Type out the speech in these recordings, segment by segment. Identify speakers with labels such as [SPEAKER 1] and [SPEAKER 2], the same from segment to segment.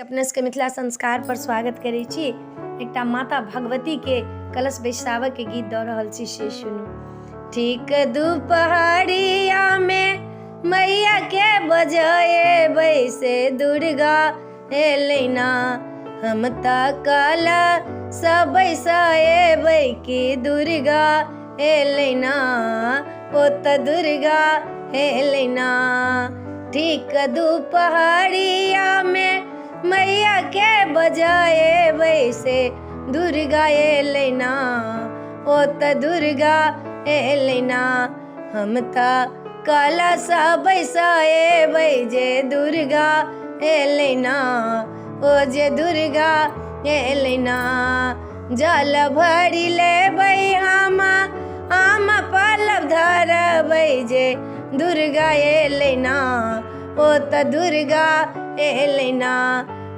[SPEAKER 1] अपने सबके मिथिला संस्कार पर स्वागत करै छी। एकटा माता भगवती के कलश बैसाबऽ के गीत दऽ रहल छी, से सुनू। ठीक दुपहरिया में मैया के बजेबै से दुर्गा एलै ना, हम तऽ कलश बैसेबै कि दुर्गा एलै ना, ओ तऽ दुर्गा एलै ना। ठीक दुपहरिया में मैया के बजेबै से दुर्गा एलै ना, ओ तऽ दुर्गा एलै ना। हम तऽ कलश बैसेबै जे दुर्गा एलै ना, ओ जे दुर्गा एलै ना। जल भरि लेबै हम आम पल्लव धरबै जे दुर्गा एलै ना, ओ तऽ दुर्गा एलै ना।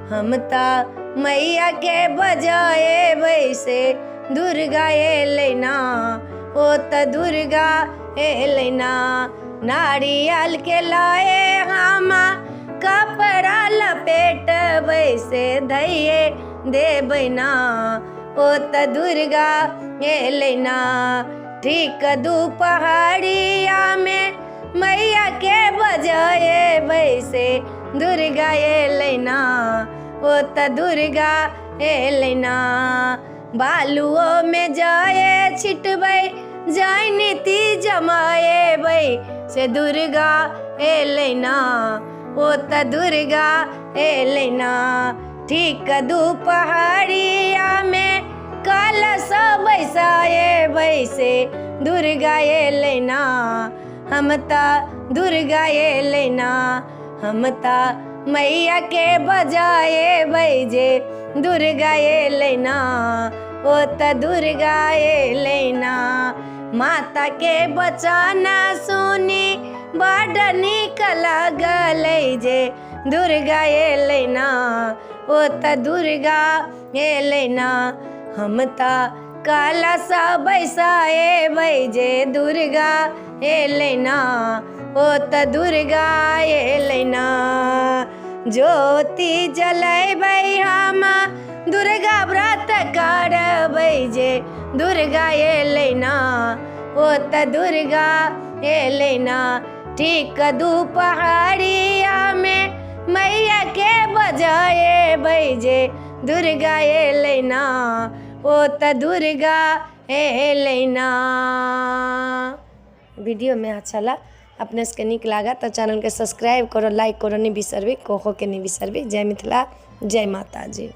[SPEAKER 1] हम तऽ मैया के बजेबै से दुर्गा एलै ना, ओ तऽ दुर्गा एलै ना। नारियल के लाए हम कपड़ा लपेटबै से धैये देबै ना, ओ तऽ दुर्गा एलै ना। ठीक दुपहरिया में मैया के बजेबै से दुर्गा एलै ना, ओ तऽ दुर्गा एलै ना। बालुओ में जाए छिटबै जैनती जमाएबै से दुर्गा एलै ना, ओ तऽ दुर्गा एलै ना। ठीक दुपहरिया में कलश बैसाएबै से दुर्गा एलै ना, हम तऽ दुर्गा एलै ना। हम तऽ मैया के बजेबै जे दुर्गा एलै ना, ओ तऽ दुर्गा एलै ना। माता के बचन सुनी बड नीक लगलै जे दुर्गा एलै ना, ओ तऽ दुर्गा एलै ना। हम तऽ कलश बैसेबै जे दुर्गा एलै ना, ओ तऽ दुर्गा एलै ना। ज्योति जलेबै हम दुर्गा व्रत करबै जे दुर्गा एलै ना, ओ तऽ दुर्गा एलै ना। ठीक दुपहरिया में मैया के बजेबै जे दुर्गा एलै ना, ओ तऽ दुर्गा एलै ना। वीडियो में अच्छा ला अपने सबके नीक लागत तऽ चैनलके सब्सक्राइब करो, लाइक करो, नहि बिसरबै, कहोके नहि बिसरबै। जय मिथिला, जय माता जी।